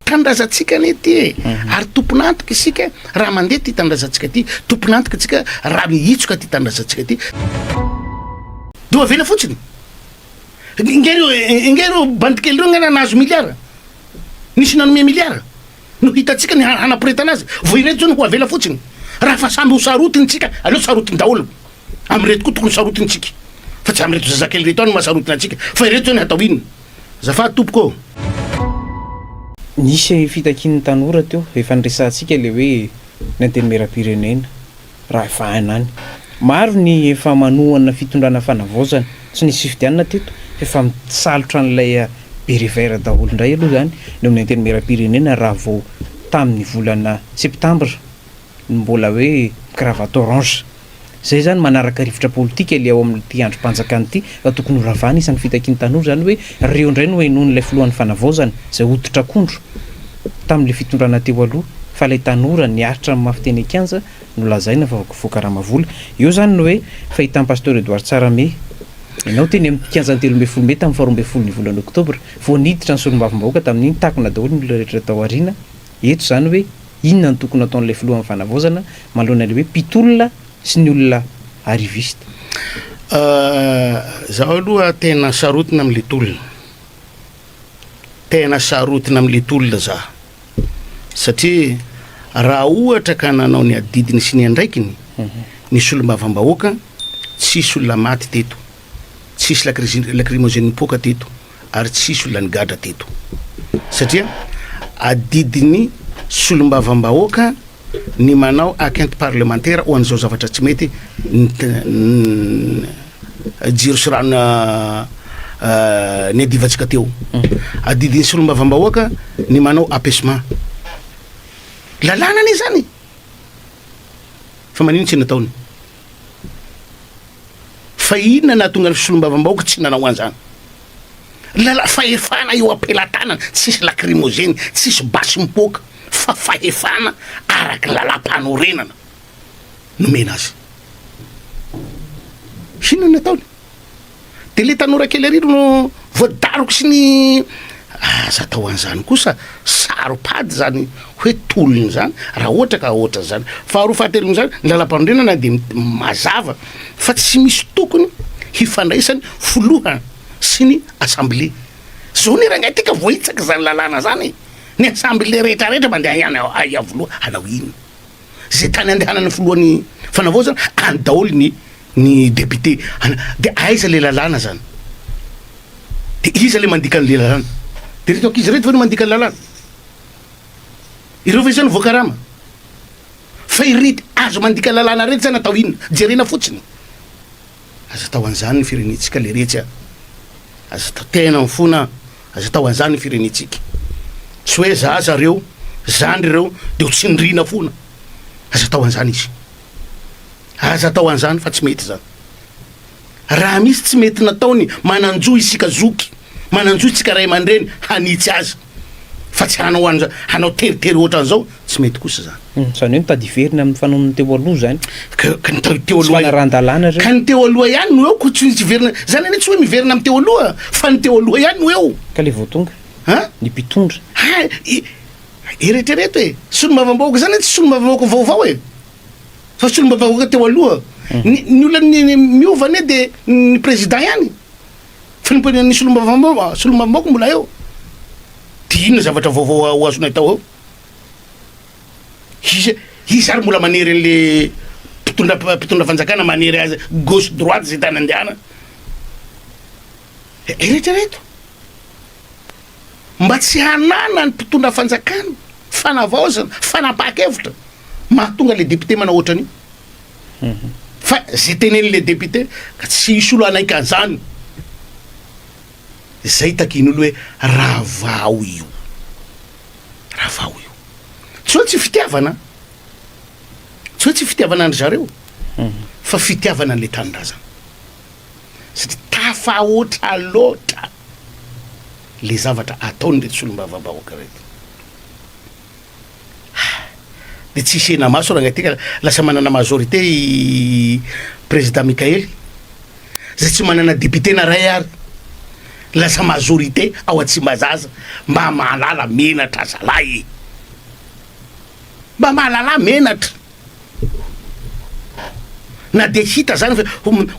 Tanindrazantsika anie ity e! Ary tompon'antoka isika raha mandeha ity tanindrazantsika ity, tompon'antoka isika raha mihitsoka ity tanindrazantsika ity. Dia ho avela fotsiny. Ingahy ireo, ingahy ireo bandy kely ireo angaha nahazo milliard? Nisy nanome milliard? No hitantsika ny hanaporetana azy. Vao ireto zao no ho avela fotsiny. Raha fa samby ho sarotiny tsika, aleo sarotiny daholo. Amin'ireto koa tokony sarotiny tsika. Fa tsy amin'ireto zazakely ireto ihany no mahasarotiny antsika. Fa ireto zao ny hatao inona? Azafady tompoko ô! Nisy fitakian'ny tanora teo, efa niresahantsika ilay hoe ny Antenimierampirenena. Raha vahana any. Maro ny efa manohana fitondrana fanavaozana. Tsy nisy fifidianana teto fa efa misalotra an'ilay beret vert daholo indray aloha izany ny eo amin'ny Antenimierampirenena raha vao tamin'ny volana septambra no mbola hoe cravate orange. Izay izany manaraka rivotra politika ilay ao amin'ity andrim-panjakana ity fa tokony horavana isan'ny fitakian'ny tanora izany hoe ireo indray no henoin'ilay filohan'ny fanavaozana izay hoditr'akondro tamin'ilay fitondrana teo aloha fa ilay tanora niaritra ny mafy teny an-kianja no lazaina fa voakarama vola. Eo izany ny hoe fahitan'i Pasteur Edouard Tsarahame. Ianao teny amin'ny kianjan'ny 13 mey tamin'ny faharoa ambin'ny folo ny volana oktobra vao niditra ny solombavambahoaka tamin'iny, takona daholo ny olona rehetra tao aoriana. Eto izany hoe inona no tokony hataon'ilay filohan'ny fanavaozana manoloana ilay hoe mpitolona sy ny olona arriviste. Zaho aloha tena sarotiny amin'ilay tolona. Tena sarotiny amin'ilay tolona za. Satria raha ohatra ka nanao ny adidiny sy ny andraikiny ny solombavambahoaka, tsisy olona maty teto, tsisy lacrymogène nipoaka teto ary tsisy olona nigadra teto. Satria adidin'ny solombavambahoaka ny manao enquête parlementaire ho an'izao zavatra tsy mety jiro sy rano niadivantsika teo. Adidin'ny solombavambahoaka ny manao apaisement. Lalàna anie zany e! Fa manino tsy nataony? Fa inona nahatonga ny solombavambahoaka tsy nanao an'izany? Lala fahefana eo am-pelatanana, tsisy lacrymogène, tsisy basy mipoaka fa fahefana araka ny lalam-panorenana nomena azy. Inona no nataony? De le tanora kely ary no voadaroka sy ny aza atao an'izany kosa saro-pady zany hoe tolona zany raha ohatra ka ohatra zany. Faharoa fahatelon'izany ny lalam-panorenana dia mazava fa tsy misy tokony hifandraisany filoha sy ny assemblée. Zao ne rangahy ty ka voahitsaka zany lalàna zany e! Ny assemblée rehetra rehetra mandeha ihany ao Iavoloha hanao inona? Zay tany andehanan'ny filohan'ny fanavaozana any daholo ny ny député any de aiza le lalàna zany? De iza le mandika an'le lalàna? De reto ankizy reto ve no mandika ny lalàna? Ireo ve zany voakarama? Fa ireto azo mandika lalàna reto zany atao inona? Jerena fotsiny. Aza atao an'izany ny firenentsika leretsy a! Aza atao tena mifona aza atao an'izany ny firenentsika. Tsy hoe za zareo, zandry ireo de ho tsindriana fona. Aza atao an'izany izy. Aza atao an'izany fa tsy mety izany. Raha misy tsy mety nataony, manan-jo isika zoky, manan-jo isika ray aman-dreny hanitsy azy. Fa tsy hanao an'izao, hanao teritery ohatran'izao, tsy mety kosa izany. Izany hoe mitady hiverina amin'ny fanaon'ny teo aloha izany. Ka, ka ny teo Tsy aloha, fanarahan-dalàna ireo. ka ny teo aloha ihany no eo, ko tsy tsy hiverina, izany anie tsy hoe miverina amin'ny teo aloha, fa ny teo aloha ihany no eo. Ka ilay vao tonga, An? ny mpitondra. Ha, i, eritrereto e, solombavambahoaka izany anie tsy solombavambahoaka vaovao e. Fa solombavambahoaka teo aloha. Ny, ny olona ny, ny miova anie de ny président ihany. Fa ny, ny solombavambahoaka, solombavambahoaka mbola eo. De inona zavatra vaovao ho azonay atao eo? Iza, iza ary mbola manery an'le mpitondra, mpitondra fanjakana manery azy gauche droite zay tany andehanana. Eritrereto. Mba tsy hananan'ny mpitondra fanjakana fanavaozana, fanapahan-kevitra mahatonga le député manao ohatran'io. Fa ze tenenin'le député ka tsy hisy olo hanaiky an'zany. Zay takian'olo hoe ravao io. Ravao io. Tsy hoe tsy fitiavana, tsy hoe tsy fitiavana an-dry zareo fa fitiavana an'le tanindrazana. Satria tafahoatra loatra le zavatra ataon'ireto solombavambahoaka ireto. De tsisy hena-maso rangahy ty ka lasa manana majorité i président Mickaël zay tsy manana député na ray ary. Lasa majorité ao Tsimbazaza, mba mahalala menatra zalahy e! Mba mahalala menatra. Na dia hita zany fa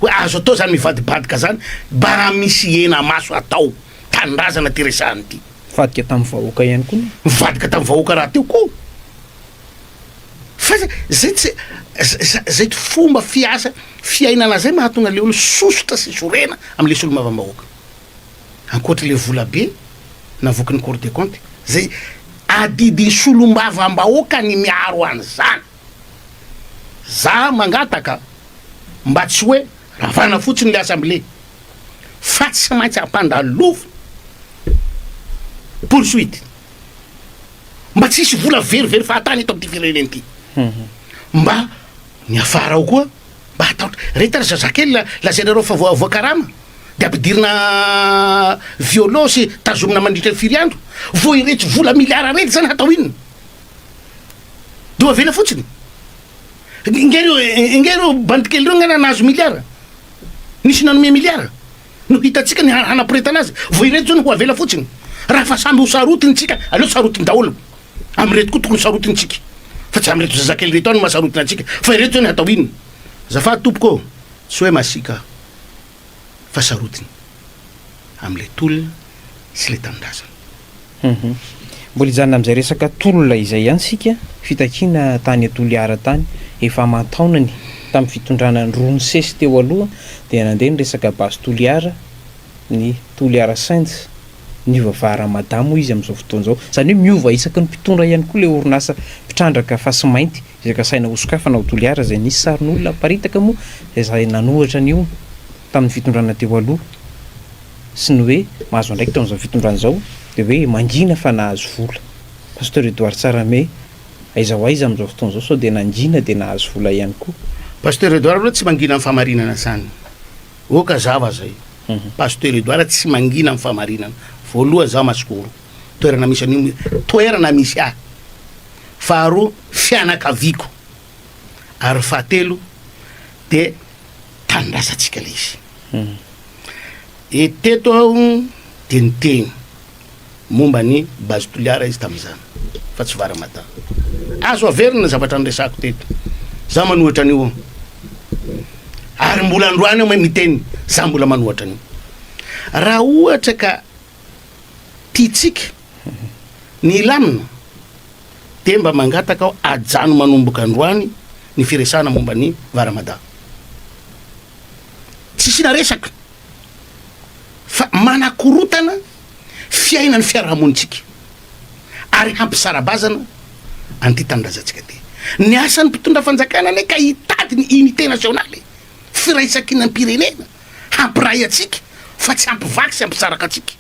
hoe azo atao zany mivadibadika zany, mba misy hena maso atao. Tanindrazana ty resahana ity. Nivadika tamin'ny vahoaka ihany koa nefa. Nivadika tamin'ny vahoaka rahateo koa. Fa zay tsy zay fomba fiasa fiainana zay mahatonga le olo sosotra sy sorena amle solombavambahoaka. Ankoatra le vola be navoaky ny cour des comptes zay adidin'ny solombavambahoaka ny miaro an'izany. Za mangataka mba tsy hoe ravana fotsiny le assemblée fa tsy maintsy ampandalofina poursuite. Mba tsy hisy vola verivery fahatany eto amin'ity firenena ity. Mba ny afara ao koa mba hatahotra. Reto ary zazakely lazainareo fa voakarama de ampidirina violon sy tazomina mandritra ny firy andro. Vao iretsy vola miliara retsy zany hatao inona? De ho avela fotsiny? Ingahy ireo ingahy ireo bandy kely ireo nga nahazo miliara? Nisy nanome miliara? No hitantsika ny hanaporetana azy, vao ireto zao no ho avela fotsiny. Raha fa samby ho sarotiny tsika, aleo sarotiny daholo. Amin'ireto koa tokony sarotiny tsika. Fa tsy amin'ireto zazakely ireto ihany no maha-sarotiny antsika. Fa ireto zao ny hatao inona? Azafady tompoko ô, tsy hoe masiaka aho, fa sarotiny amin'ilay tolona sy ilay tanindrazana. Hum. Mbola hijanona amin'izay resaka tolona izay ihany isika, fitakiana tany Toliara tany, efa aman-taonany, tamin'ny fitondrana ny roa nisesy teo aloha dia nandeha ny resaka base Toliara, ny Toliara Sands, niova Vara Mada moa izy amin'izao fotoana izao. Izany hoe miova isaky ny mpitondra ihany koa ilay orinasa mpitrandraka fasimainty izay kasaina hosokafana ao Toliara izay nisy sarin'olona niparitaka moa izay nanohatra an'io tamin'ny fitondrana teo aloha. sy ny hoe mahazo andraikitra amin'izao fitondrana izao dia hoe mangina fa nahazo vola. Pasteur Edouard Tsarahame, aiza ho aiza amin'izao fotoana izao sao dia nangina dia nahazo vola ihany koa? Pasteur Edouard aloha tsy mangina amin'ny fahamarinana zany. Oka zava zay. Pasteur Edouard tsy mangina amin'ny fahamarinana. Voalohany zaho masikoro. Toerana misy an'io toerana misy ahy. Faharoa fianakaviako. Ary fahatelo dia tanindrazantsika le izy. E teto aho dia niteny momba ny base Toliara izy tamin'izany fa tsy Varamata. Azo averina ny zavatra niresahako teto. Za manohitra an'io aho. Ary mbola androany aho miteny za mbola manohitra an'io. Raha ohatra ka tiantsika ny hilamina dia mba mangataka aho ajano manomboka androany ny firesahana momba ny Varamada. Tsy isiana resaka fa manakorotana fiainan'ny fiarahamonintsika ary hampisara-bazana an'ity tanindrazantsika ity. Ny asan'ny mpitondra fanjakana anie ka hitady ny unité nationale, firaisankinam-pirenena, hampiray antsika fa tsy hampivaky sy hampisaraka antsika.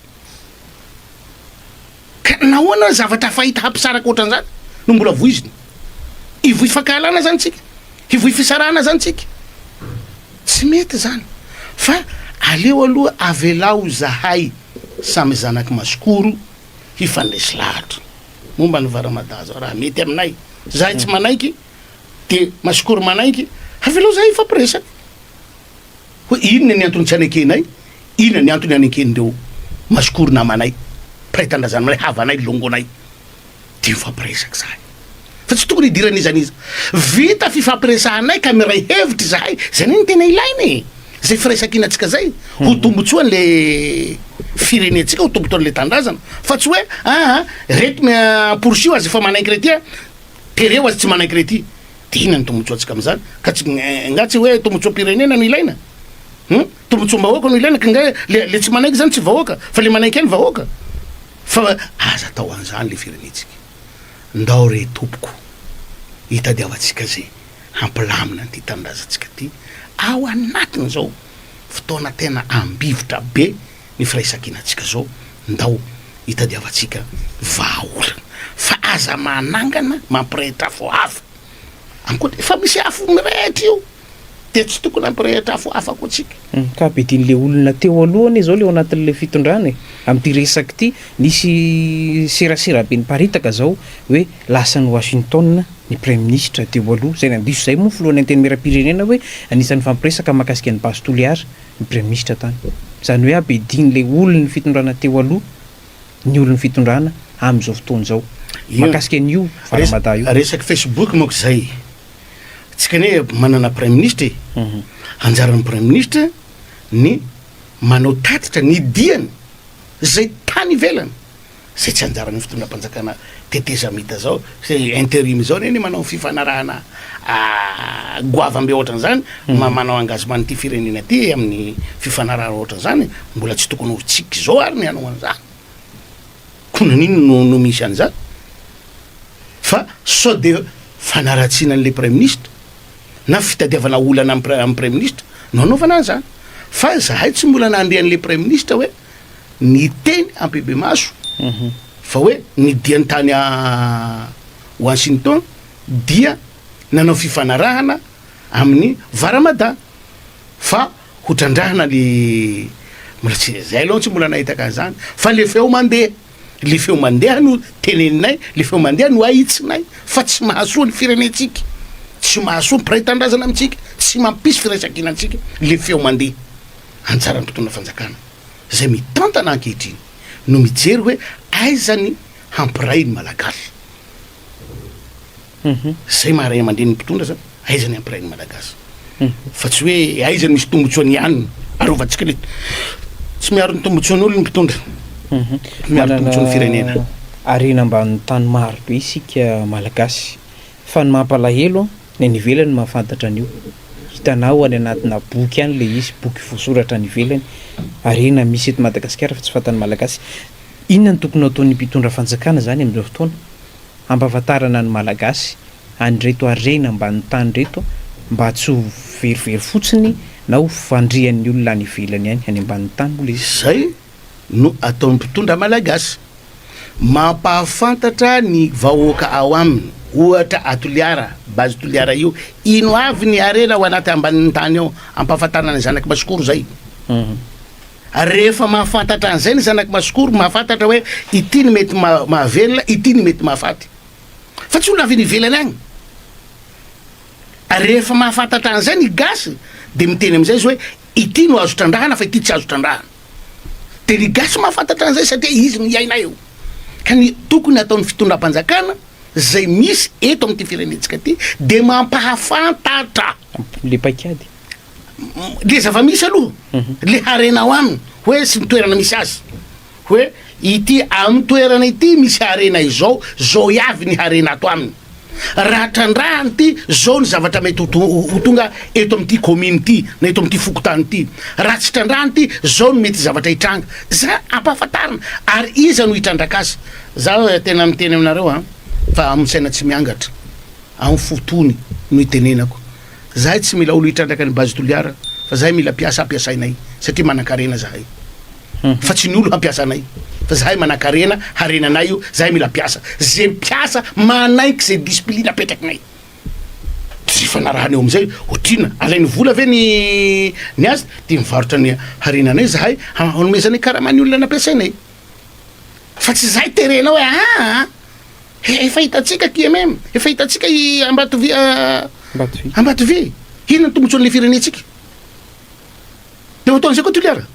Ka nahoana zavatra fahita hampisaraka ohatran'izany no mbola voizina? Hivoy fankahalana zany tsika? Hivoy fisarahana zany tsika? Tsy mety zany fa aleo aloha avelao zahay samy zanak'i Masikoro hifandresy lahatra momba ny Varamada zao raha mety aminay zahay tsy manaiky de Masikoro manaiky avelao zahay hifampiresaka. Hoe inona ny antony tsy anekenay, inona ny antony aneken'ireo masikoro namanay, mpiray tanindrazana aminay, havanay, longonay. Dia mifampiresaka izahay. Fa tsy tokony hidiran'iza n'iza. Vita fifampiresahanay ka miray hevitra izahay, izay anie no tena ilaina e! Izay firaisankinantsika izay, ho tombotsoan'le firenentsika, ho tombotsoan'le tanindrazana. Fa tsy hoe aa reto amporisio azy efa manaiky rety a, tereo azy tsy manaiky rety. Dia inona ny tombotsoantsika amin'izany? Ka tsy nga tsy hoe tombotsoam-pirenena no ilaina? Hum? Tombotsoam-bahoaka no ilaina ka nga le le tsy manaiky zany tsy vahoaka fa le manaiky ihany vahoaka? Fa aza atao an'izany le firenentsika. Ndao re tompoko hitadiavantsika ze hampilamina an'ity tanindrazantsika ty ao anatin'izao fotoana tena ambivitra be ny firaisankinantsika zao, ndao hitadiavantsika vahaolana fa aza manangana mampirehitra afo hafa ankoatra efa misy afo mirehitra io dia tsy tokony hampirehitra afo hafa koa tsika. Ka bedin'le olona teo aloha anie zao le ao anatin'le fitondrana e! Amin'ity resaka ity, nisy serasera be niparitaka zao hoe lasa any Washington ny praiminisitra teo aloha, zay nandiso zay moa ny filohan'ny antenimierampirenena hoe anisan'ny nifampiresaka mahakasika ny base Toliara ny praiminisitra tany. Izany hoe abedian'ilay olon'ny fitondrana teo aloha ny olon'ny fitondrana amin'izao fotoana izao. Mahakasika an'io Varamada io. Resaky Facebook manko izay. Tsika anie manana praiminisitra e. Anjaran'ny praiminisitra ny manao tatitra ny diany izay tany ivelany. Izay tsy anjaran'ny fitondram-panjakana tetezamita izao, izay interim izao anie ny manao fifanarahana goavam-be ohatran'izany, manao engagement an'ity firenena ity amin'ny fifanarahana ohatran'izany, mbola tsy tokony ho tsika izao ary ny hanao an'izany. Koa naninona no no misy an'izany? Fa sao dia fanaratsiana an'ilay praiminisitra na fitadiavana olana amin'ny praiminisitra no anaovana an'izany. Fa izahay tsy mbola nandre an'ilay praiminisitra hoe niteny ampihibemaso fa hoe ny diany tany Washington dia nanao fifanarahana amin'ny Varamada fa ho trandrahana le mbola tsy zay aloha tsy mbola nahitaka an'izany fa le feo mandeha le feo mandeha no teneninay le feo mandeha no ahitsinay fa tsy mahasoa ny firenentsika tsy mahasoa ny mpiray tanindrazana amintsika tsy mampisy firaisankina antsika le feo mandeha anjaran'ny mpitondra fanjakana izay mitantana ankehitriny no mijery hoe aiza ny hampiray ny Malagasy. Zay maha ray aman-dreny ny mpitondra zany, aiza ny hampiray ny Malagasy. Fa tsy hoe aiza no misy tombotsoan'ny anona, arovantsika le tsy miaro ny tombotsoan'olona ny mpitondra, miaro ny tombotsoan'ny firenena. Manana harena ambanin'ny tany maro be isika Malagasy, fa ny mampalahelo Ny any ivelany no mahafantatra an'io. Hitanao any anatina boky any ilay izy, boky voasoratra any ivelany. Harena misy eto Madagasikara fa tsy fantan'ny Malagasy. Inona no tokony ho ataon'ny mpitondra fanjakana izany amin'izao fotoana? Hampahafantarana ny Malagasy an'ireto harena ambanin'ny tany ireto mba tsy ho verivery fotsiny na ho fandrian'ny olona any ivelany any, any ambanin'ny tany moa ilay izy. Izay no ataon'ny mpitondra Malagasy. Mampahafantatra ny vahoaka ao aminy, ohatra a Toliara, base Toliara io, ino avy ny harena ao anaty ambanin'ny tany ao, ampahafantarina ny zanak'i Masikoro zay. Rehefa mahafantatra an'izay ny zanak'i Masikoro, mahafantatra hoe ity ny mety mahavelona, ity ny mety mahafaty. Fa tsy olona avy any ivelany agny. Rehefa mahafantatra an'izay ny gasy dia miteny amin'izay izy hoe ity no azo trandrahana fa ity tsy azo trandrahana. Dia ny gasy mahafantatra an'izay satria izy no hiaina eo. Ka ny tokony hataon'ny fitondram-panjakana izay misy eto amin'ity firenentsika ity dia mampahafantatra. Le paikady. Le zava-misy aloha, le harena ao aminy hoe sy ny toerana misy azy. Hoe ity amin'ny toerana ity misy harena izao, zao avy ny harena ato aminy. Raha trandrahana ity, zao ny zavatra mety ho tonga eto amin'ity commune ity na eto amin'ity fokontany ity. Raha tsy trandrahana ity, zao no mety zavatra hitranga. Za ampahafantarina ary iza no hitrandraka azy. Za tena miteny aminareo an, fa amin'ny saina tsy miangatra. Amin'ny fo tony no itenenako. Zahay tsy mila olo hitrandraka ny base Toliara fa zahay mila mpiasa hampiasainay satria manankarena zahay. Fa tsy ny olo hampiasa anay fa zahay manankarena, harenanay io, zahay mila mpiasa. Ze mpiasa manaiky ze discipline apetrakinay. Tsy ifanarahana eo amizay otrina alainy vola ve ny ny azy de mivarotra ny harenanay zahay hanomezanay karama ny olona nampiasainay. Fa tsy zahay terena hoe aa. Efa hitantsika QMM, efa hitantsika i Ambatovy Ambatovy. Ambatovy. Inona ny tombotsoan'ilay firenentsika? Dia ho ataon'izay koa Toliara?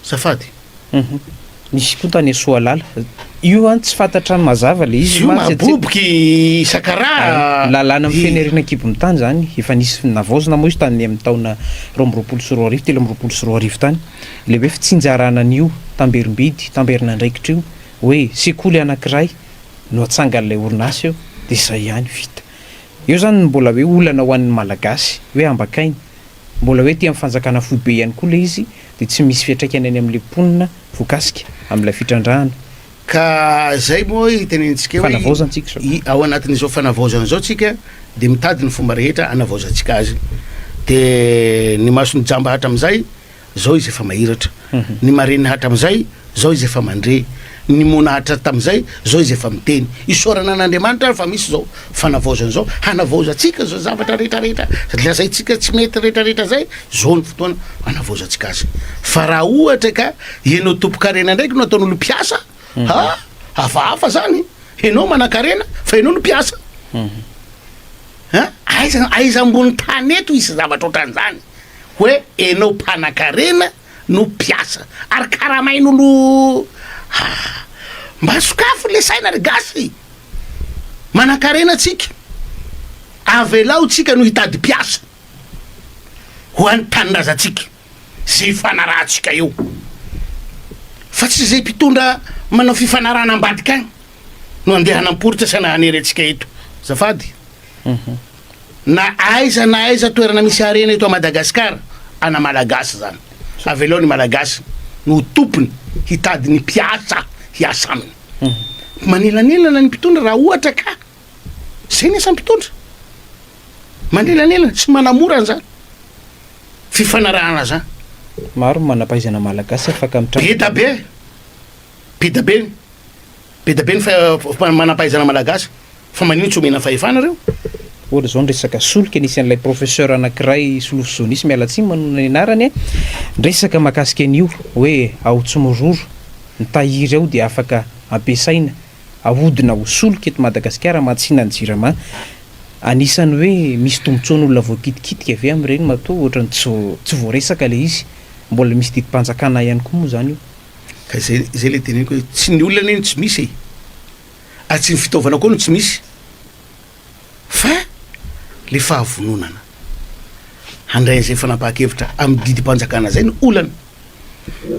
Zafady. Mhm. Nisy koa tany Soalala. Io an tsy fantatra mazava le izy Io mahaboboky Sakaraha. Lalàna mifehy ny harena an-kibon'ny tany zany efa nisy navaozina moa izy tany amin'ny taona 2022, 2023 tany. Ilay hoe fitsinjarana an'io tamberim-bidy, tamberin'andraikitra io hoe sekoly anankiray no atsangan'ilay orinasa eo dia izay ihany vita. Eo izany no mbola hoe olana ho an'ny Malagasy hoe ambakaina. Mbola hoe aty amin'ny fanjakana foibe ihany koa ilay izy dia tsy misy fiantraikany any amin'ilay mponina voakasika amin'ilay fitrandrahana. Ka izay moa itenentsika hoe Fanavaozantsika izao. i- ao anatin'izao fanavaozana izao tsika dia mitady ny fomba rehetra hanavaozantsika azy. Dia ny mason'ny jamba hatramin'izay zao izy efa mahiratra, ny marenina hatramizay, zao izy efa mandre, ny moana hatra tamizay, zao izy efa miteny. Isaorana an'Andriamanitra ary fa misy zao fanavaozana zao, hanavaozantsika zao zavatra rehetra rehetra lazaintsika tsy mety rehetra rehetra zay, zao ny fotoana hanavaozantsika azy. Fa raha ohatra ka enao tompon-karena ndraiky no ataon'olo mpiasa, ha hafahafa zany, enao manan-karena fa enao no mpiasa. Ha aiza aiza ambony tany eto hisy zavatra ohatran'izany? Hoe enao mpanakarena. no mpiasa ary karamain'olo ah! Mba sokafo le saina ry gasy! Manankarena tsika, avelao tsika no hitady mpiasa ho an'ny tanindrazantsika, ze ifanarahantsika eo fa tsy ze mpitondra manao fifanarahana ambadika agny no andeha hanamporitra sy hanery antsika eto. Azafady. Na aiza na aiza toerana misy harena eto a Madagascar, ana Malagasy zany. Avelao ny Malagasy no ho tompony hitady ny mpiasa hiasa aminy. Manelanelana ny mpitondra raha ohatra ka zay ny asan'ny mpitondra. Manelanelana, tsy manamora an'izany fifanarahana zany. Maro ny manam-pahaizana Malagasy afaka mitranga. Be da be, be da be, be da be ny manam-pahaizana Malagasy. Fa manino tsy omena fahefana reo? Ohatra izao ny resaka solika, nisy an'ilay professeur anankiray Solofo Zonisy, miala tsiny manonona ny anarany, niresaka mahakasika an'io hoe ao Tsimiroro ny tahiry ao dia afaka ampiasaina ahodina ho solika eto Madagasikara hamatsiana ny Jirama. Anisan'ny hoe misy tombotsoan'olona voakitikitika ve amin'ireny matoa ohatran'ny tsy tsy voaresaka ilay izy? Mbola misy didim-panjakana ihany koa moa izany io. Ka izay izay ilay teneniko hoe tsy ny olona anie no tsy misy e! Ary tsy ny fitaovana koa no tsy misy fa le fahavononana handray an'izay fanapahan-kevitra amin'ny didim-panjakana zay no olana.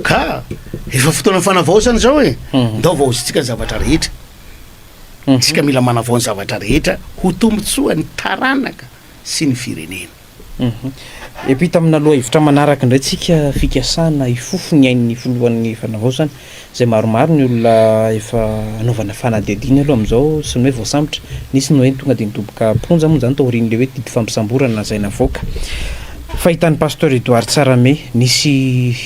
Ka efa fotoana fanavaozana izao e, ndao vaozintsika ny zavatra rehetra. Tsika mila manavao ny zavatra rehetra ho tombontsoan'ny taranaka sy ny firenena. Hiampita amina lohahevitra manaraka indray tsika, fikasana hifofo ny ain'ny filohan'ny fanavaozana, izay maromaro ny olona efa anaovana fanadihadiana aloha amin'izao sy ny hoe voasambotra. Nisy ny hoe tonga dia nidoboka am-ponja moa izany taorian'ilay hoe didy fampisamborana izay navoaka. Fahitan'ny Pasteur Edouard Tsarahame, nisy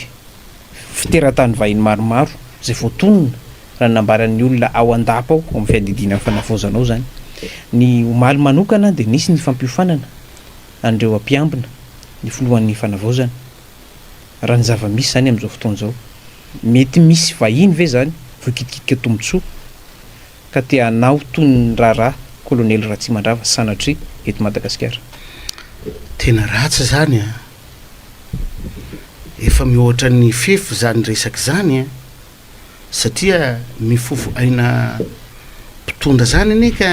fiteratany vahiny maromaro izay voatonona raha ny nambaran'ny olona ao an-dapa ao, ao amin'ny fiadidiana ny fanavaozana ao izany. Ny omaly manokana dia nisy ny fampiofanana an'ireo mpiambina ny filohan'ny fanavaozana. Raha ny zava-misy izany amin'izao fotoana izao, mety misy vahiny ve izany voakitikitika tombontsoa ka te hanao toy ny raharaha Kolonely Ratsimandrava sanatria eto Madagasikara? Tena ratsy izany an! Efa mihoatra ny fefy izany resaka izany an! Satria mifofo aina mpitondra zany anie ka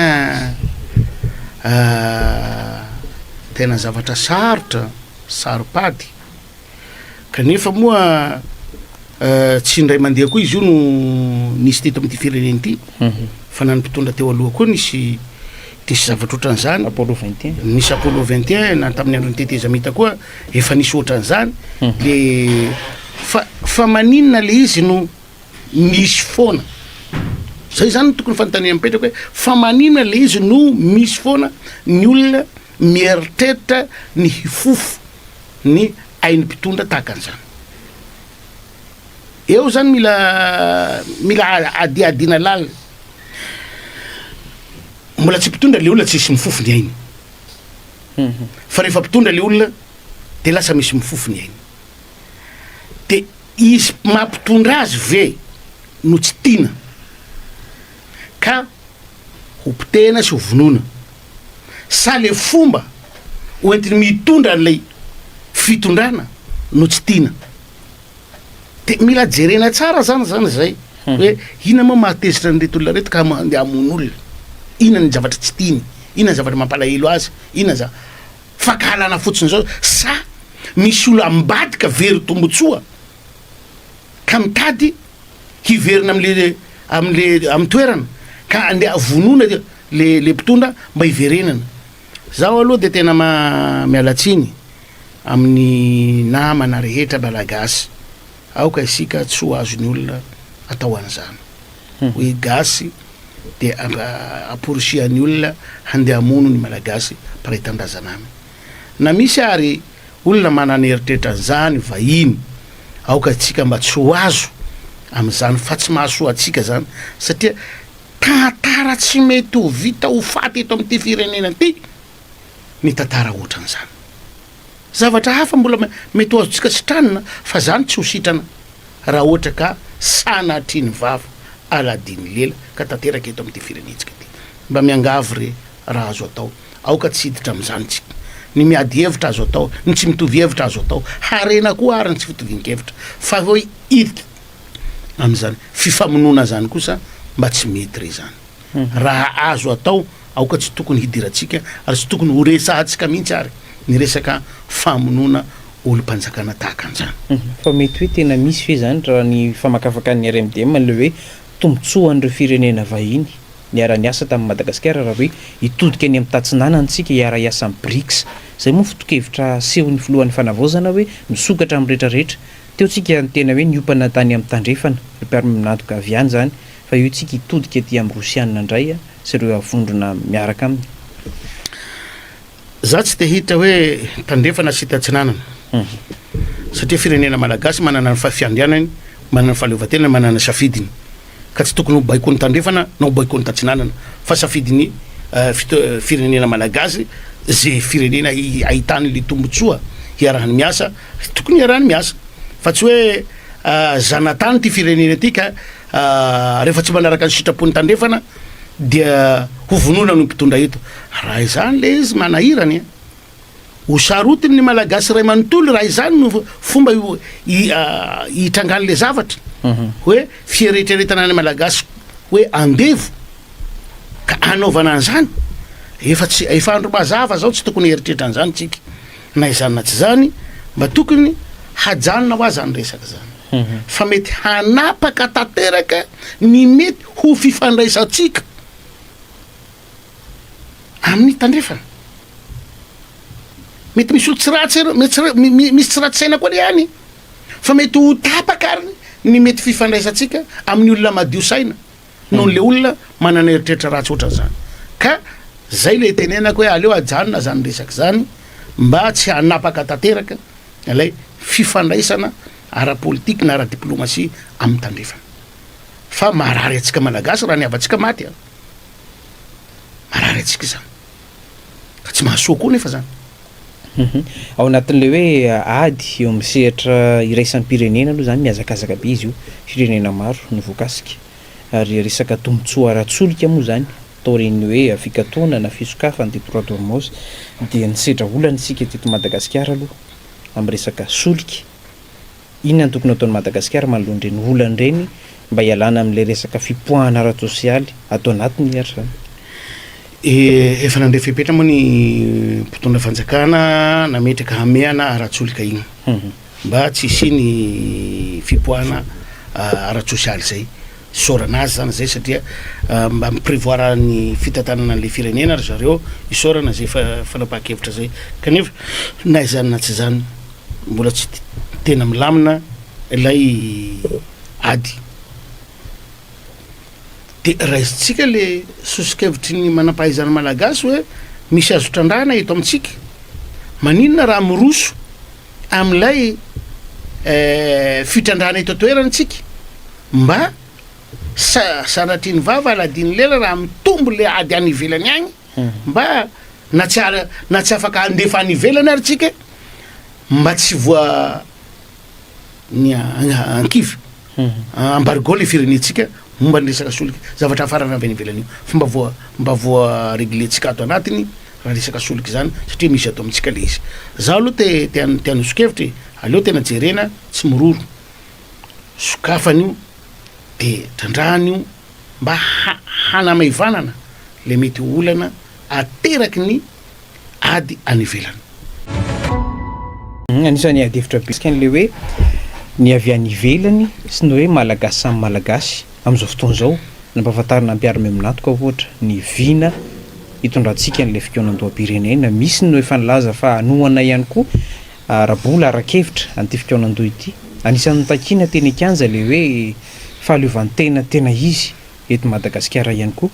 tena zavatra sarotra, saro-pady, kanefa moa tsy indray mandeha koa izy io no nisy teto amin'ity firenena ity fa na ny mpitondra teo aloha koa nisy nisy zavatra ohatran'izany, Apollo 21, nisy Apollo 21 na tamin'ny andron'ny tetezamita koa efa nisy ohatran'izany de Fa fa maninona le izy no misy foana? Zay zany no tokony fanontaniana mipetraka hoe fa maninona le izy no misy foana ny olona mieritreritra ny hifofo ny ain'ny mpitondra tahaka an'izany? Eo zany mila mila adihadiana lalina. Mbola tsy mpitondra le olona tsisy mifofo ny ainy. Fa rehefa mpitondra le olona de lasa misy mifofo ny ainy. De izy mampitondra azy ve no tsy tiana ka ho potehina sy ho vonoina? Sa le fomba hoentiny mitondra an'ilay fitondrana no tsy tiana? De mila jerena tsara zany zany zay hoe inona moa mahatezitra an'ireto olona reto ka handeha hamono olona? Inona ny zavatra tsy tiany? Inona ny zavatra mampalahelo azy? Inona za. Fankahalana fotsiny zao sa misy olo ambadika very tombotsoa ka mitady hiverina amle amle am toerana ka andeha vonoina le le mpitondra mba hiverenana. Zaho aloha de tena ma miala tsiny amin'ny namana rehetra malagasy aoka isika tsy ho azon'ny olona atao an'izany hoe gasy dia amporisihan'ny olona handeha hamono ny Malagasy mpiray tanindrazana aminy. Na misy ary olona manana eritreritra an'izany, vahiny, aoka isika mba tsy ho azo amin'izany fa tsy mahasoa antsika izany satria tantara tsy mety ho vita ho faty eto amin'ity firenena ity ny tantara ohatran'izany. Zavatra hafa mbola mety ho azontsika sitranina fa zany tsy ho sitrana raha ohatra ka sanatria ny vava aladin'ny lela ka tanteraka eto amin'ity firenentsika ity. Mba miangavy re raha azo atao, aoka tsy hiditra amin'izany tsika. Ny miady hevitra azo atao, ny tsy mitovy hevitra azo atao. Harena koa ary ny tsy fitovian-kevitra. Fa hoe hiditra amin'izany fifamonoana izany kosa mba tsy mety re izany. Raha azo atao, aoka tsy tokony hidirantsika ary tsy tokony horesahantsika mihitsy ary ny resaka famonoana olom-panjakana tahaka an'izany. Fa mety hoe tena misy ve izany raha ny famakafakan'ny RMDM ilay hoe tombontsoan'ireo firenena vahiny niara-niasa tamin'i Madagasikara raha hoe hitodika any amin'ny tatsinanana isika hiara-hiasa amin'ny Brics. Izay moa foto-kevitra asehon'ny filohan'ny fanavaozana hoe misokatra amin'ny rehetra rehetra. Teo tsika niteny hoe niompana tany amin'ny tandrefana, ireo mpiara-miombon'antoka avy any izany, fa io tsika hitodika aty amin'ny Rosiana indray sy ireo vondrona miaraka aminy. Za tsy te hiditra hoe tandrefana sy tatsinanana satria firenena malagasy manana ny fiandrianany, manana ny fahaleovantenany, manana ny safidiny ka tsy tokony ho baikoan'ny tandrefana na ho baikoan'ny tatsinanana fa safidin'ny firenena malagasy ze firenena ahitany le tombotsoa hiarahany miasa tokony hiarahany miasa fa tsy hoe zanatany ty firenena ty ka rehefa tsy manaraka ny sitrapon'ny tandrefana dia ho vonoina no mpitondra eto. Raha izany le izy manahirana e. Ho sarotiny ny Malagasy iray manontolo raha izany no fomba hitrangan'le zavatra. Hoe fieritreretana ny Malagasy hoe andevo ka anaovana an'izany. Efa tsy efa andro mazava zao tsy tokony hieritreritra an'izany tsika. Na izany na tsy izany mba tokony hajanona hoa zany resaka zany. Fa mety hanapaka tanteraka ny mety ho fifandraisantsika amin'ny tandrefana. Mety misy olo tsy ratsy mety misy tsy ratsy saina koa le any fa mety ho tapaka ary ny mety fifandraisantsika amin'ny olona madio saina noho le olona manana eritreritra ratsy ohatran'izany. Ka zay le itenenako hoe aleo ajanona zany resaka zany mba tsy hanapaka tanteraka ilay fifandraisana ara-politika na ara-diplomasia amin'ny tandrefana. Fa marary antsika Malagasy raha ny havantsika maty an! Marary antsika izany. Fa tsy mahasoa koa nefa zany. Ao anatin'ilay hoe ady eo amin'ny sehatra iraisam-pirenena aloha izany mihazakazaka be izy io, firenena maro no voakasika. Ary resaka tombontsoa ara-tsolika moa izany, taorian'ny hoe fikatona na fisokafan'ny détroit d'Ormoz dia nisedra olana isika teto Madagasikara aloha amin'ny resaka solika. Inona no tokony hataon'i Madagasikara manoloana ireny olana ireny mba hialana amin'ilay resaka fipoahana ara-tsosialy ato anatiny ary izany? Efa nandray fepetra moa ny mpitondra fanjakana nametraka hamehana ara-tsolika iny mba tsy hisian'ny fipoahana ara-tsosialy izay. Isaorana azy izany izay satria mba mi-prevoir ny fitantanana an'ilay firenena ry zareo, isaorana izay fanapahan-kevitra izay. Kanefa na izany na tsy izany, mbola tsy tena milamina ilay ady. De raisintsika le soso-kevitry ny manam-pahaizana malagasy hoe misy azo trandrahana eto amintsika, maninona raha miroso amin'ilay fitrandrahana eto an-toerana tsika mba sa- sanatria ny vava aladin'ny lela raha mitombo le ady any ivelany agny mba na tsy ara na tsy afaka handefa any ivelany ary tsika mba tsy voa ny ankivy embargo le firenentsika momba ny resaka solika zavatra hafarana avy any ivelany io fa mba voa mba voa reglentsika ato anatiny raha resaka solika izany satria misy ato amintsika le izy za aloha te te te hanoso-kevitra e aleo tena jerena tsy miroro sokafana io de trandrahana io mba hanamaivanana le mety ho olana ateraky ny ady any ivelany. Anisan'ny ady hevitra betsaka an'ilay hoe ny avy any ivelany sy ny hoe Malagasy samy Malagasy amin'izao fotoana izao. Nampahafantarina ny mpiara-miombon'antoka ohatra ny vina hitondrantsika an'ilay fikaonandoham-pirenena. Misy no efa nilaza fa hanohana ihany koa ara-bola, ara-kevitra an'ity fikaonandoha ity. Anisan'ny notakiana teny an-kianja ilay hoe fahaleovantena tena izy eto Madagasikara ihany koa.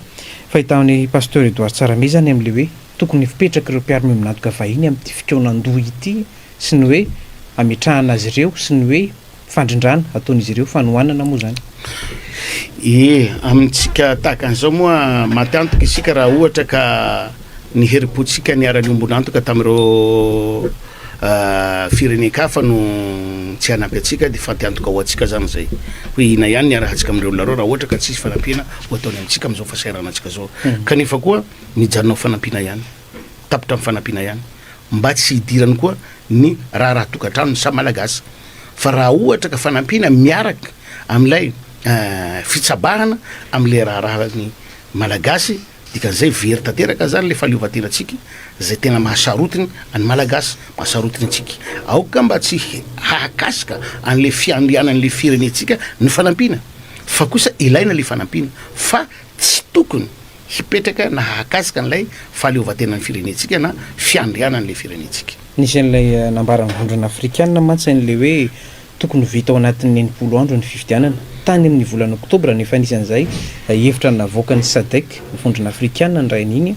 Fahitan'i Pasteur Edouard Tsarahame izany amin'ilay hoe tokony hifipetrak'ireo mpiara-miombon'antoka vahiny amin'ity fikaonandoha ity sy ny hoe hametrahana azy ireo sy ny hoe fandrindrana ataon'izy ireo, fanohanana moa izany. Ie, amintsika tahaka an'izao moa maty antoka isika raha ohatra ka ny herim-pontsika niara-niombon'antoka tamin'ireo firenen-kafa no tsy hanampy antsika dia fatiantoka ho antsika zany zay hoe ina ihany ny arahantsika amin'ireo olona ireo raha ohatra ka tsisy fanampiana ho ataony amintsika amin'izao fahasahiranantsika zao kanefa koa mijanona ho fanampiana ihany tapitra amin'ny fanampiana ihany. mba tsy hidirany koa ny raharaha tokantrano ny samy Malagasy fa raha ohatra ka fanampiana miaraka amin'ilay fitsabahana amin'ilay raharahan'ny Malagasy dikan'izay very tanteraka zany le fahaleovantenantsika zay tena mahasarotiny an'ny Malagasy, mahasarotiny antsika. Aoka mba tsy hahakasika an'le fiandrianan'le firenentsika ny fanampiana fa kosa ilaina le fanampiana fa tsy tokony hipetraka na hahakasika an'ilay fahaleovantenan'ny firenentsika na fiandrianan'ilay firenentsika. Nisy an'ilay nambaran'ny Vondrona Afrikanina mantsy an'ilay hoe tokony ho vita ao anatin'ny 60 andro ny fifidianana. Tany amin'ny volana oktobra no efa nisy an'izay hevitra navoakan'ny Sadec, Vondrona Afrikanina, ny rain'iny,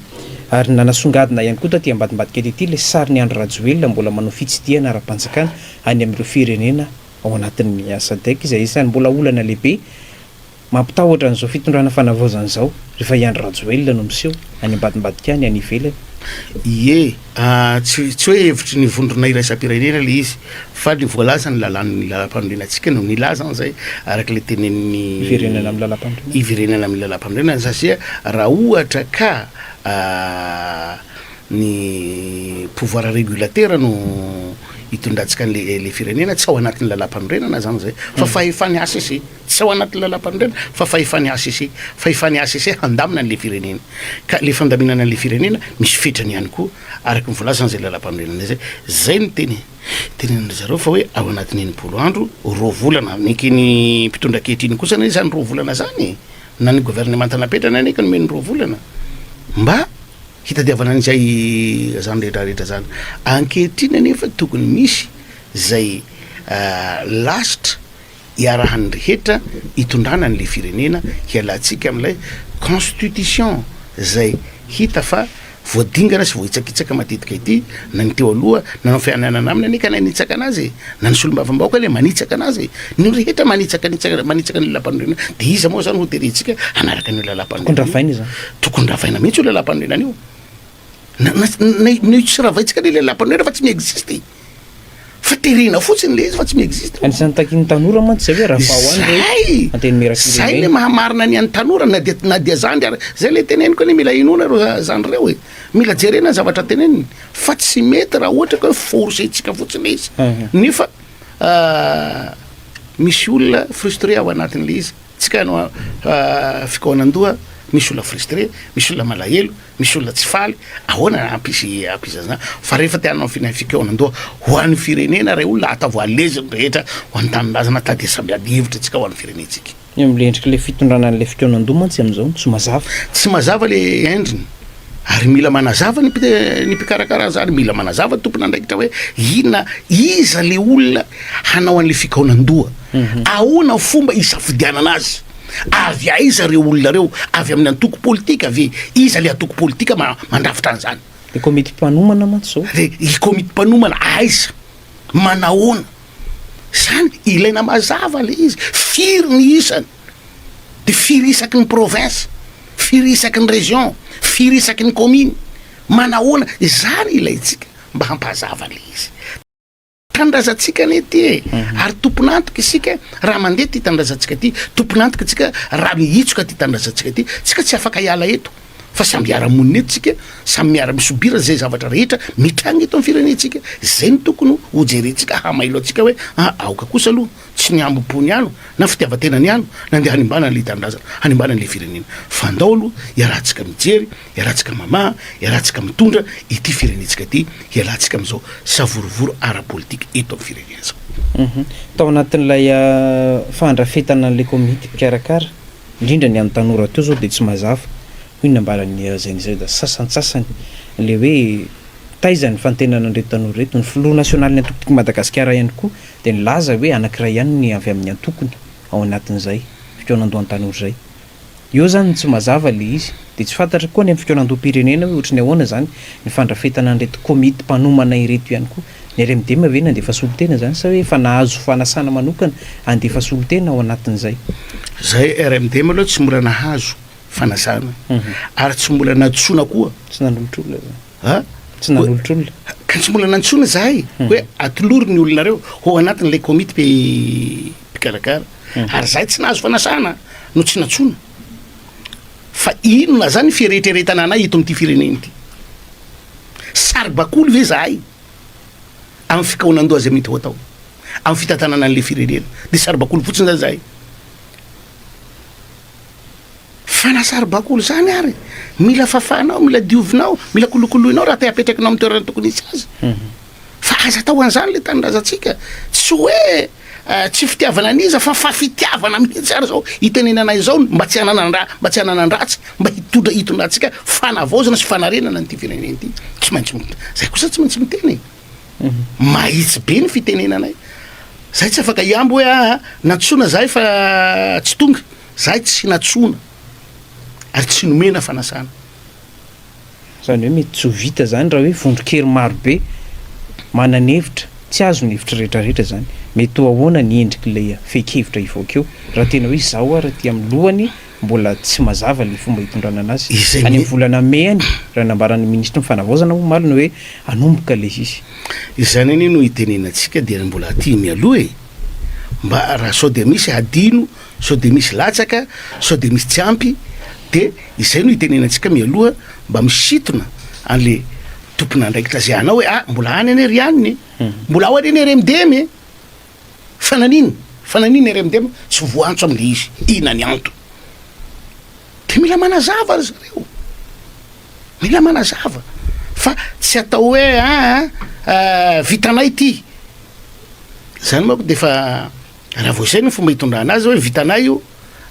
ary nanasongadina ihany koa taty ambadimbadika taty ilay sarin'i Andry Rajoelina mbola manao fitsidihana ara-panjakana any amin'ireo firenena ao anatin'ny Sadec, izay isan'ny mbola olana lehibe Mampitahotra an'izao fitondrana fanavaozana izao rehefa i Andry Rajoelina no miseho any ambadimbadika any, any ivelany. Ie, tsy tsy hoe hevitry ny vondrona iraisam-pirenena ilay izy fa ny voalazan'ny lalàn'ny lalampanorenantsika no nilaza an'izay araka ilay tenenin'ny Hiverenana amin'ny lalampanorenana. Hiverenana amin'ny lalampanorenana satria raha ohatra ka ny pouvoir régulateur no hitondrantsika an'ilay ilay firenena, tsy ao anatin'ny lalampanorenana zany zay fa fahefan'ny HCC. Tsy ao anatin'ny lalampanorenana fa fahefan'ny HCC, fahefan'ny HCC handamina an'ilay firenena. Ka ilay fandaminana an'ilay firenena misy fetrany ihany koa araka ny voalazan'izay lalampanorenana izay. Izay no teny tenenin-dry zareo fa hoe ao anatin'ny 60 andro, roa volana, neken'ny mpitondra ankehitriny kosa anie izany roa volana izany e! Na ny governemanta napetrany anie ka nomeny roa volana mba hitadiavana an'izay izany rehetra rehetra izany. Ankehitriny anefa tokony misy izay lasitra iarahan'ny rehetra hitondrana an'ilay firenena hialantsika amin'ilay constitution izay hita fa voadingana sy voahitsakitsaka matetika ity, na ny teo aloha nanao fianianana aminy anie ka nanitsaka anazy e, na ny solombavambahoaka anie manitsaka anazy e, ny rehetra manitsaka nitsaka manitsaka ny lalampanorenana, de iza moa zany ho terentsika hanaraka an'io Tokony lalampanorenana io? ravaina izany. Tokony ravaina mihitsy io lalampanorenana io, na na na na io tsy ravaintsika anie lalampanorenana fa tsy mi-existe. Fa terena fotsiny le izy fa tsy mi-existe. Anisan'ny takin'ny tanora mantsy zay hoe ravao any re Zay! Antenimierampirenena. Zay le mahamarina ny an'ny tanora na dia na dia zandry ary. Zay le teneniko anie mila inoana ireo zandry ireo e. Mila jerena ny zavatra teneniny fa tsy mety raha ohatra ka hoe forcer-tsika fotsiny le izy. Nefa misy olona frustré ao anatin'le izy. Tsika hanao fikaonan-doha misy olona frustré, misy olona malahelo. Misy olona tsy faly, ahoana hampisy hampisy an'izany? Fa rehefa te hanao fina- fikaonan-doha ho an'ny firenena ray olona, ataovy à l'aise ny rehetra ho an'ny tanindrazana ta dia samby ady hevitra tsika ho an'ny firenentsika. Eo amin'ilay endrik'ilay fitondrana an'ilay fikaonan-doha mantsy amin'izao tsy mazava. Tsy mazava le endriny ary mila manazava ny ny mpikarakara an'izany, mila manazava ny tompon'andraikitra hoe inona, iza le olona hanao an'le fikaonan-doha, ahoana fomba hisafidianana azy. Avy aiza ireo olona ireo? Avy amin'ny antoko politika ve? Iza ilay antoko politika mandrafitra an'izany? Ilay komity mpanomana mantsy izao. Ilay komity mpanomana aiza? Manahoana? Izany ilaina mazava ilay izy. Firy ny isany? Dia firy isaky ny province? Firy isaky ny région? Firy isaky ny commune? Manahoana? Izany ilaintsika mba hampazava ilay izy. Tanindrazantsika anie ity e! Ary tompon'antoka isika raha mandeha ity tanindrazantsika ity, tompon'antoka isika raha mihitsoka ity tanindrazantsika ity, tsika tsy afaka hiala eto fa samby hiara-monina eto tsika, samy miara-misobira izay zavatra rehetra mitranga eto amin'ny firenentsika, izay no tokony ho jerentsika hamailo antsika hoe ah aoka kosa aloha tsy ny hambom-pony ihany na fitiavan-tenany ihany no andeha hanimbana an'ilay tanindrazana, hanimbana an'ilay firenena fa andao aloha hiarahantsika mijery Iarahantsika mamaha, iarahantsika mitondra ity firenentsika ity, hialantsika amin'izao savorovoro ara-politika eto amin'ny firenena izao. Tao anatin'ilay fandrafetana an'ilay komity mpikarakara, indrindra ny an'ny tanora teo izao dia tsy mazava, hoy ny nambaran'ny GNZ sasantsasany, ilay hoe taiza ny fantenana an'ireto tanora ireto. Ny filoha nasionalin'ny antoko Tiako Madagasikara ihany koa dia nilaza hoe anankiray ihany ny avy amin'ny antokony ao anatin'izay fikaonandohan-tanora izay. Eo zany no tsy mazava le izy. De tsy fantatra koa any amin'ny fikaonandoham-pirenena hoe ohatry ny ahoana zany ny fandrafetana an'ireto komity mpanomana ireto ihany koa. Ny RMDM ve nandefa solontena zany sa hoe efa nahazo fanasana manokana handefa solontena ao anatin'izay? Zahay RMDM aloha tsy mbola nahazo fanasana ary tsy mbola nantsoina koa. Tsy nanolotra olona zany. A? Tsy nanolotra olona. Ka tsy mbola nantsoina zahay hoe atolory ny olonareo ho ao anatin'ilay komity mpikarakara. Ary zahay tsy nahazo fanasana no tsy nantsoina. Fa inona zany fieritreretana anay eto amin'ity firenena ity? Saribakoly ve zahay amin'ny fikaonan-doha izay mety ho atao amin'ny fitantanana an'ilay firenena? Dia saribakoly fotsiny zany zahay? Fa na saribakoly zany ary, mila fafanao, mila diovinao, mila kolokoloinao raha te hapetrakinao amin'ny toerana tokony hisy azy. Fa aza atao an'izany le tanindrazantsika. Tsy hoe tsy fitiavana an'iza fa fa fitiavana mihitsy ary zao itenenana izao mba tsy hananan-dra, mba tsy hananan-dratsy, mba hitondra hitondrantsika fanavaozana sy fanarenana an'ity firenena ity. Tsy maintsy, zay kosa tsy maintsy miteny e. Mahitsy be ny fitenenanay. Zay tsy afaka hihambo hoe aa nantsoina zahay fa tsy tonga. Zahay tsy nantsoina ary tsy nomena fanasana. Izany hoe mety tsy ho vita izany raha hoe vondron-kery maro be manana hevitra, tsy azo ny hevitra rehetra rehetra izany. Mety ho ahoana ny endrik'ilay fehin-kevitra hivoaka eo raha tena hoe izao ary aty amin'ny lohany mbola tsy mazava ilay fomba hitondrana anazy. Izay Any amin'ny volana mey any, raha nambaran'ny minisitry ny fanavaozana omaly ny hoe hanomboka ilay izy. Izany anie no itenenantsika dia mbola aty mialoha e! Mba raha sao dia misy hadino sao dia misy latsaka, sao dia misy tsy ampy, dia izay no itenenantsika mialoha mba misintona an'le tompon'andraikitra zay hanao hoe ah mbola any anie ry anona e, mbola ao anie ny RMDM e, fa nanino, fa nanino ny RMDM tsy voantso am'le izy, inona ny antony? De mila manazava ry zareo, mila manazava fa tsy atao hoe ah vitanay ity, zany manko de efa Raha vao izay no fomba hitondrana azy hoe vitanay io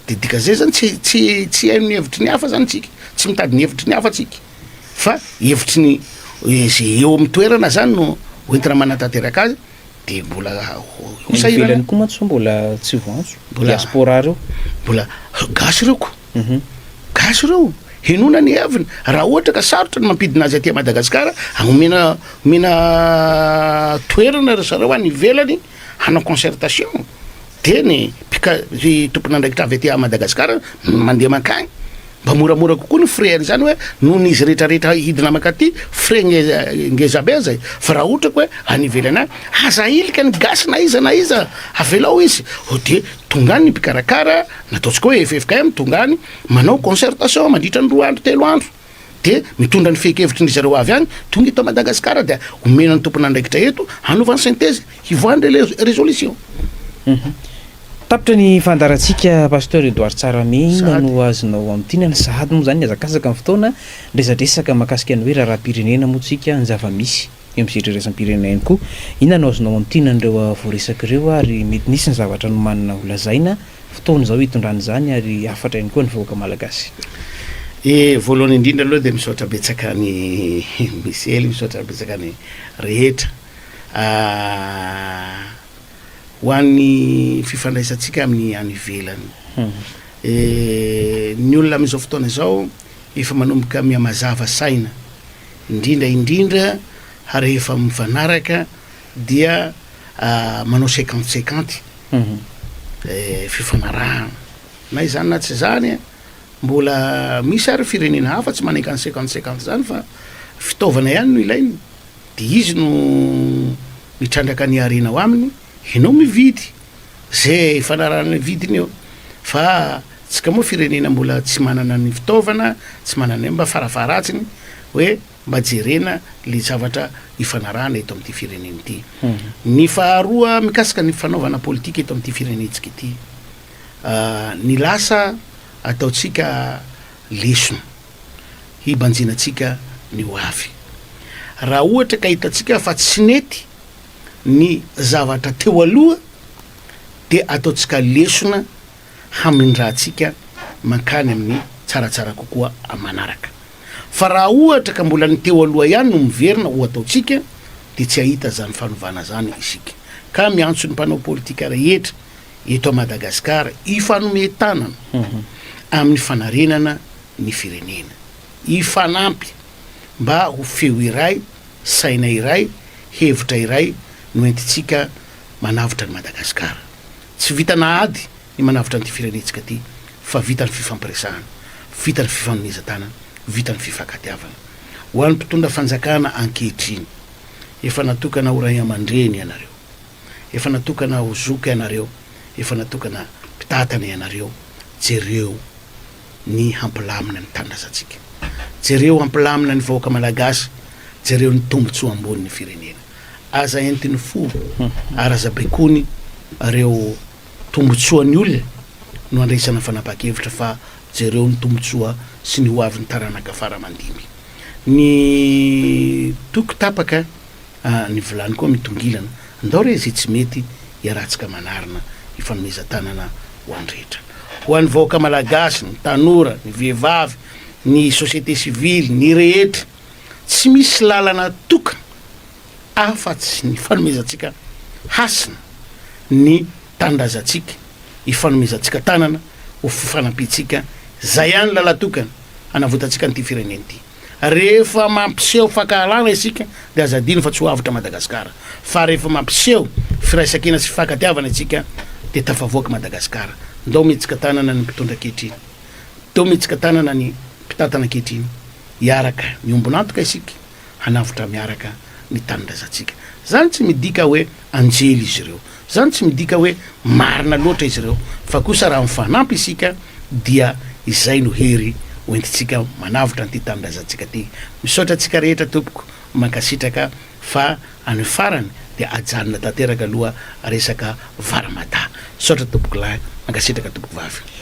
de dikan'izay zany tsy tsy tsy haino ny hevitry ny hafa zany tsika, tsy mitady ny hevitry ny hafa tsika fa hevitry ny ze eo amin'ny toerana zany no hoentina manatanteraka azy de mbola ho Ny sahirana. ivelany koa mantsy zao mbola tsy voantso, Mbola diaspora reo. Mbola gasy reo ko, gasy reo, henoina ny heviny, raha ohatra ka sarotra ny mampidina azy aty Madagasikara, omena omena toerana ry zareo any ivelany hanao concertation de ny mpika- ry tompon'andraikitra avy aty Madagascar no mandeha mankany mba moramora kokoa ny frais an'izany hoe noho ny izy rehetra rehetra hidina mankaty frais ngeza ngeza be aza e fa raha ohatra ka hoe any ivelany any aza ahilika ny gasy na iza na iza avelao izy de tonga any ny mpikarakara na ataontsika hoe ffkm tonga any manao concertation mandritra ny roa andro telo andro dia mitondra ny fehin-kevitry ny zareo avy any tonga eto Madagasikara dia omena ny tompon'andraikitra eto hanaovany synthèse hivoahan'ny résolution. Tapitra ny fandaharantsika Pasteur Edouard Tsarahame, inona no azonao amintinana? Sahady moa izany nihazakazaka ny fotoana, niresadresaka mahakasika ny hoe raharaham-pirenena moa tsika, ny zava-misy eo amin'ny sehatra iraisam-pirenena ihany koa. Inona no azonao amintinana ireo voaresaka ireo ary mety nisy ny zavatra nomanina holazaina Fotoana izao hitondrana izany ary hafatra ihany koa ny vahoaka malagasy. E, voalohany indrindra aloha dia misaotra betsaka an'i Misely, misaotra betsaka ny rehetra ho an'ny fifandraisantsika amin'ny any ivelany. E, ny olona amin'izao fotoana izao efa manomboka mihamazava saina, indrindra indrindra rehefa mifanaraka dia manao cinquante cinquante. Fifanarahana. Na izany na tsy izany, mbola misy ary firenena hafa tsy manaiky any cinquante cinquante izany fa fitaovana ihany no ilainy, de izy no mitrandraka ny harena ao aminy, enao mividy ze ifanarahana ny vidiny eo, fa tsika moa firenena mbola tsy manana ny fitaovana, tsy manana mba farafaharatsiny hoe mba jerena le zavatra ifanarahana eto amin'ity firenena ity. Ny faharoa mikasika ny fanaovana politika eto amin'ity firenentsika ity, ny lasa ataontsika lesona hibanjinantsika ny ho avy. Raha ohatra ka hitantsika fa tsy nety ny zavatra teo aloha dia ataontsika lesona hamindrantsika mankany amin'ny tsaratsara kokoa manaraka. Fa raha ohatra ka mbola ny teo aloha ihany no miverina ho ataontsika dia tsy hahita izany fanovana izany isika. Ka miantso ny mpanao politika rehetra eto Madagasikara hifanome tanana amin'ny fanarenana ny firenena. Hifanampy mba ho feo iray, saina iray, hevitra iray no entintsika manavotra an'i Madagasikara. Tsy vitana ady ny manavotra an'ity firenentsika ity fa vita ny fifampiresahana, vita ny fifanomezan-tanana, vita ny fifankatiavana. Ho an'ny mpitondra fanjakana ankehitriny, efa natokana ho ray aman-dreny ianareo, efa natokana ho zoky ianareo, efa natokana mpitantana ianareo, jereo ny hampilamina ny tanindrazantsika, jereo hampilamina ny vahoaka malagasy. Jereo ny tombotsoa ambonin'ny firenena. Aza entin'ny fo ary aza baikoiny ireo tombotsoan'ny olona no andraisana fanapahan-kevitra fa jereo ny tombotsoa sy ny ho avin'ny taranaka fara aman-dimby. Ny toko tapaka ny vilany koa mitongilana. Ndao re izay tsy mety iarahantsika manarina hifanomezan-tanana ho an'ny rehetra. Ho an'ny vahoaka malagasy, ny tanora, ny vehivavy, ny société civile, ny rehetra. Tsy misy lalana tokana afa-tsy ny fanomezantsika hasina ny tanindrazantsika, ifanomezantsika tanana ho fifanampiantsika, izay ihany lalan-tokana hanavotantsika an'ity firenena ity. Rehefa mampiseho fankahalana isika dia aza adino fa tsy ho avotra Madagasikara, fa rehefa mampiseho firaisankina sy fifankatiavana isika dia tafavoaka Madagasikara. Ndao mihetsika tanana ny mpitondra ankehitriny, ndao mihetsika tanana ny mpitantana ankehitriny. Hiaraka miombon'antoka isika hanavotra miaraka ny tanindrazantsika. Zany tsy midika hoe anjely izy ireo. Zany tsy midika hoe marina loatra izy ireo. Fa kosa raha mifanampy isika dia izay no hery hoentintsika manavotra an'ity tanindrazantsika ity. Misaotra antsika rehetra tompoko, mankasitraka fa any farany dia ajanona tanteraka aloha resaka vary mada. Misaotra tompoko lahy, mankasitraka tompoko vavy.